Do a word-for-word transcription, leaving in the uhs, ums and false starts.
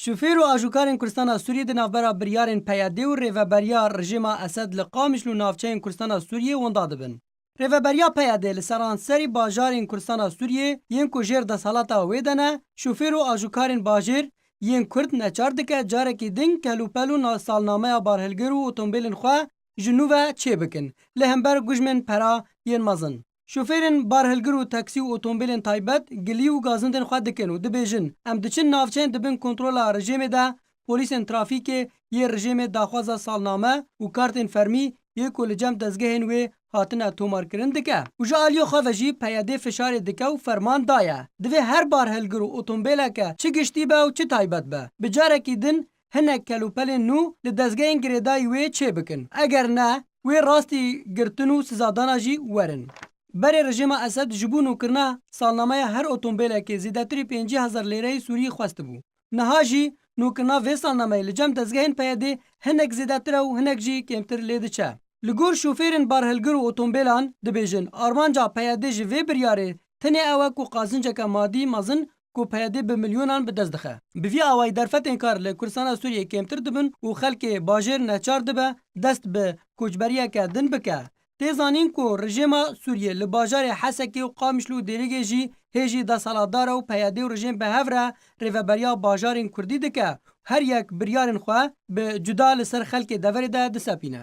Şofêr û ajokarên Kurdistana Sûriyê di navbera biryarên P Y D û rêveberiya rejêma Esed li Qamişlo û navçeyên Kurdistana Sûriyê winda dibin. Rêveberiya P Y D li seranserî bajarên Kurdistana Sûriyê yên ku jêr desthilata wê de ne, şofêr û ajokarên bajêr yên Kurd neçar dike carekî din kelûpel û na-, salnameya barhilgir û otombêlên xwe ji nû ve çêbikin, li hember gujmên pera yên mezin. Şofêrên barhilgir û taksî û otombêlên taybet gilî û gazindên xwe dikin û dibêjin, em diçin navçeyên di bin kontrola rejêmê de polîsên trafîkê yê rejêmê daxwaza salname û kartên fermî yê ku li cem dezgehên wê hatine tomarkirin dike û ji aliyê xwe ve jî P Y D fişarê dike û ferman daye, divê her barhilgir û otombêleke çi giştî be û çi taybet be, bi carekî din hinek kelûpelên nû li dezgehên girêdayî wê çêbikin. Eger ne, wê rastî girtin û sizadana jî werin. Berê rejêma Esed ji bo nûkirina salnameya her otombêlekê zêdetirî pêncî hezar lêreyê Sûrî xwestibû. Niha jî nûkirina vê salnameyê li cem dezgehên P Y D hinek zêdetir e û hinek jî kêmtir lê diçe. Li gor şofêrên barhilgir û otombêlan dibêjin, armanca P Y D ji vê biryarê tenê ew e ku qazinceke madî mezin ku P Y D bi milyonan bi dest dixe. Bi vî awayî derfetên kar li Kurdistana Sûriyê kêmtir dibin û xelkê bajêr neçar dibe dest bi koçberiyeke din bike. Tê zanîn ku rejêma Sûriyê li bajarê Hesekê û Qamişlo û Dêrikê jî hê jî desthilatdar e û P Y D û rejêm bi hev re rêveberiya bajarên Kurdî dike. Her yek biryarên xwe bi cuda li ser xelkê deverê de disepîne.